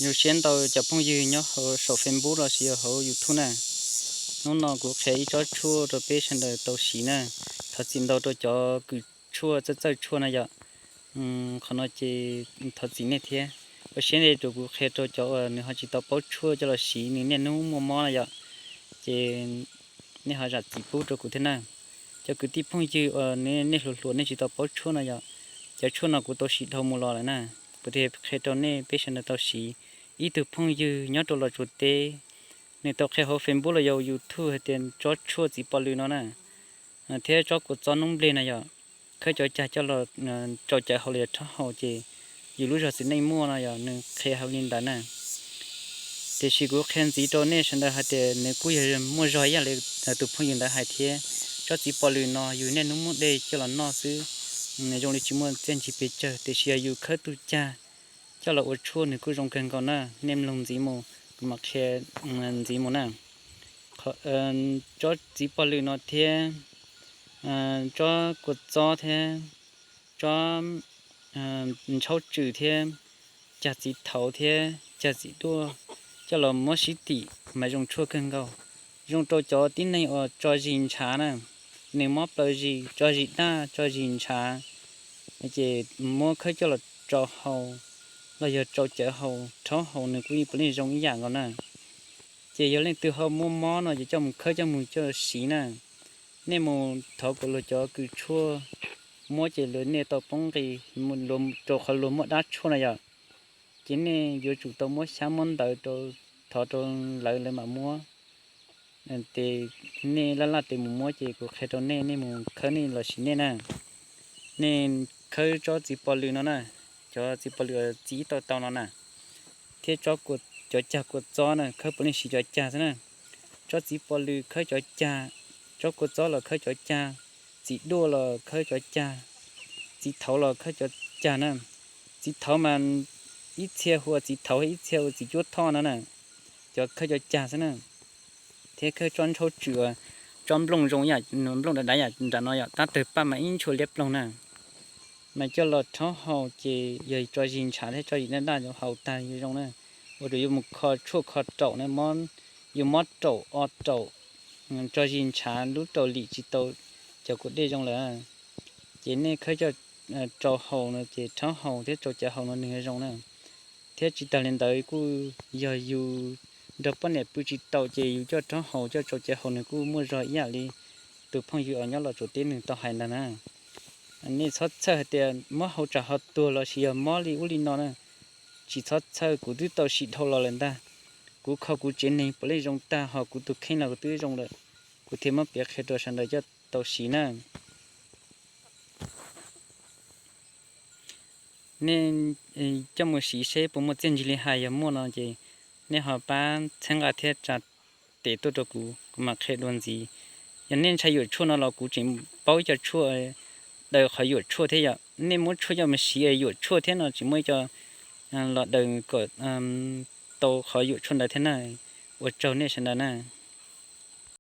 Zoo siab ntau cov phooj ywg nyob hauv saum Facebook los sis yog hauv YouTube na. Hnub no kuv qhia ib tsob tshuaj rau peb sawv daws tau siv na. Thov txim ntau rau cov kws tshuaj txawj txawj tshuaj na yom. Qhov no ces thov txim nej thiab. Ua siab ntau rau kuv qhia rau cov uas nws ho tsis tau paub tshuaj coj los siv, nws niaj hnub muaj mob na yom. Ces nej ho zam txim pub rau kuv thiab na. Cov kwv tij phooj ywg uas nej hluas hluas nej tsis tau paub tshuaj no yom, cov tshuaj no kuv tau siv dhau mus los lawm na. Kuv thiaj qhia rau nej peb sawv daws tau siv. Ib tug phooj ywg nyob rau Los Tsuas teb, nws tau qhia hauv Facebook los yog YouTube hais tias tsob tshuaj txiv pos lws no na, thiab tsob kua txob noob nplej na yom, khawb cov cag coj los rau cawv haus los yog rhaub haus ces yus lub zog txiv neej muaj no yom, nws qhia hauv li ntawd na. Tiam sis kuv qhia ntxiv rau nej sawv daws hais tias nws kuj yog muaj zog ib yam li tus phooj ywg ntawd hais thiab. Tsob txiv pos lws no yus niaj hnub muab dej coj los noj xwb, zoo li tsis muaj txiaj ntsig pes tsawg, tiam sis yog yus khawb tug cag coj los ua tshuaj nws kuj zoo kawg nkaus na. Nej mloog ntxiv mus, kuv mam qhia ntxiv mus na. Tsob txiv pos lws no thiab tsob kua txob thiab tsob ntshauj tswm thiab cag txiv thauv thiab cag txiv duaj coj los muab sib tim mas zoo tshuaj kawg nkaus. Zoo rau cov tib neeg uas tso zis ntshav na, nws mob plaws zis, tso zis daj, tso zis ntshav, ces muab khawb coj los rau haus los yog rau cawv haus, rhaub haus nws kuj puav leej zoo ib yam nkaus na. Ces yog leej twg ho muaj mob no ces coj mus khawb coj mus coj siv na. Nej mus thov kom luag cov kws tshuaj muab ces luag nej tau poob nqi rau qhov luag muaj dab tshuaj na yom. Ces nej yuav tsum tau muab xyab muab ntawv thov rau lawv, lawv mam muab. Ces nej laj laj tes mus muab ces kuv qhia rau nej, nej mus khawb nej los sis nej na. Nej khawb tsob txiv pos lws no na, cov txiv pos lws txiv ib tau tau no na, thiab cov cag kua txob na, khawb puav leej siv cov cag xwb na. Tsob txiv pos lws khawb cov cag, tsob kua txob los khawb cov cag, txiv duaj los khawb cov cag, txiv thauv los khawb cov cag na. Txiv thauv mas ib txhia hu ua txiv thauv, ib txhia hu ua txiv cuab thoj no na, cov khawb cov cag xwb na. Thiab khawb tsob ntshauj tswm, tsob nplooj zoo, nplooj dav dav yam nram no yom, tab tawg paj mas ib ntshua liab ploog na. Mas coj los rhaub haus ces yog tso zis ntshav thiab tso zis daj daj haus tag yuav zoo na. Ua rau yuav mus kho tshuaj kho raum na, yuav mob raum o raum, tso zis ntshav lub raum lim tsis tau cov kua dej zoo lawm. Ces nej khawb coj rau haus no ces rhaub haus thiab rau cawv haus no nws zoo na. Thiab tsis tas li ntawd kuj yog yus nrog poj niam pw tsis tau ces yus coj rhaub haus coj rau cawv haus nws kuj muaj zog ib yam li tus phooj ywg uas nyob Los Tsuas teb nws tau hais ntawd na. Nej txhob txhawj hais tias mob hauv tsam ho tuag los sis yog mob li ub li no na. Tsis txhob txhawj, kuv twb tau sim dhau los lawm ntag. Kuv kho kuv tsev neeg puav leej zoo tag, ho kuv tus kheej los kuv twb zoo lawm. Kuv thiaj muab piav qhia rau sawv daws coj tau siv na. Nej coj mus siv seb puas muaj txiaj ntsig li hais, yog muaj no ces nej ho pab txhawb nqa thiab tsa tes tuaj rau kuv, kuv mam qhia dua ntxiv. Yog nej ntshai yuam tshuaj no los kuv tseem paub ib co tshuaj daws qhov yuam tshuaj thiab yom. Nej muab tshuaj coj mus siv yuam tshuaj thiab no tseem muaj ib co los daws kom tau qhov yuam tshuaj ntawd thiab na. Ua tsaug nej sawv daws na.